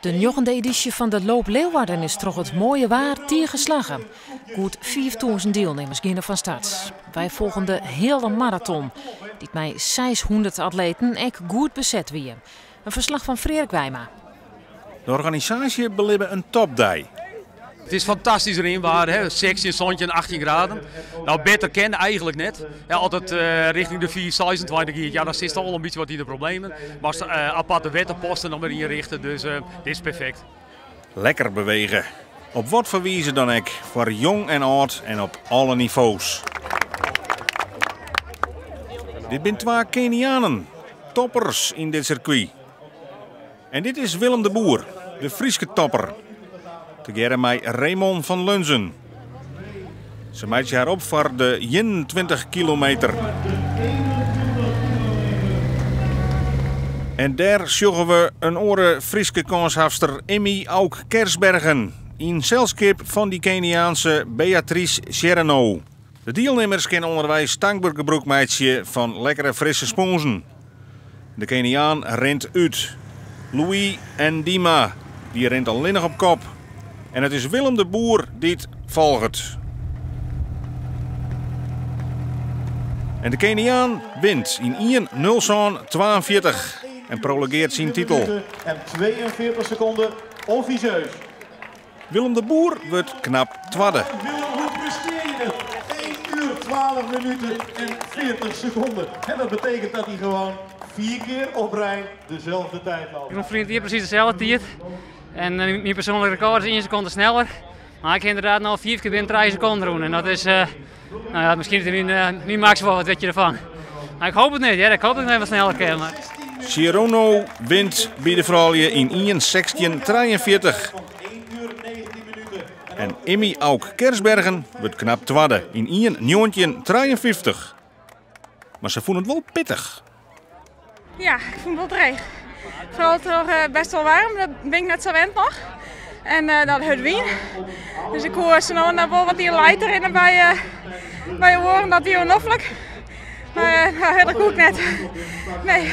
De njoggende edysje fan de Loop Leeuwarden is troch it moaie waar tige slagge. Goed 5000 dielnimmers giene fan start. Wy folgen de hiele maraton, dy't mei 600 atleten ek goed beset wie. In ferslach fan Freark Wijma. De organisaasje belibbe in topdei. It is fantastysk rinwaar, hè? 16, 17, 18 graden. Nou, better kin eigentlik net. Ja, as it rjochting de 4, 26 giet, ja, dan sitst al in bytsje wat yn de problemen. Mar aparte wetterposten noch mar ynrichte, dus dit is perfekt. Lekker bewege. Op wat foar wize dan ek, foar jong en âld en op alle nivo's. Dit binne twa Kenianen, toppers yn dit sirkwy. En dit is Willem de Boer, de Fryske topper. Tegearre mei Raymond van Lunzen. Se meitsje har op foar de 21 kilometer. En dêr sjogge we in oare Fryske kânshawster, Emmy Auk Kersbergen, yn selskip fan dy Keniaanse Beatrice Cherono. De dielnimmers kinne ûnderweis tankber gebrûk meitsje fan lekkere frisse spûnzen. De Keniaan rint út. Louis Ndima, dy rint allinnich op kop. En it is Willem de Boer dy't folget. En de Keniaan wint yn 1:07,42 en prolongearret syn titel. En 42 sekonden offisjeus. Willem de Boer wurdt knap twadde. Willem, hoe prestearje je het? 1 uur 12 minuten en 40 sekonden. En dat betekent dat hij gewoon vier keer op rij dezelfde tijd loopt. Ik rûn ferline jier presys deselde tiid. En myn persoanlik rekôr is ien sekonde sneller. Mar ik ha ynderdaad no fiif kear binnen trije sekonden rûn. En dat is, no ja, miskien is it myn maks wol, wat wit je derfan. Mar ik hoopje it net, hear. Ik hoopje dat ik noch even sneller kin. Mar... Cherono wint by de froulju yn 1:16,43. En Emmy Auk Kersbergen wurdt knap twadde yn 1:19,53. Mar se fûn it wol pittich. Ja, ik fûn it wol dreech. Foaral troch bêst wol waarm, dat bin ik net sa wend noch. En dan hurd wyn. Dus ik koe sa no en dan wol wat yn light rinne by oaren, dat wie wol noflik. Mar hurder koe ik net. Nee.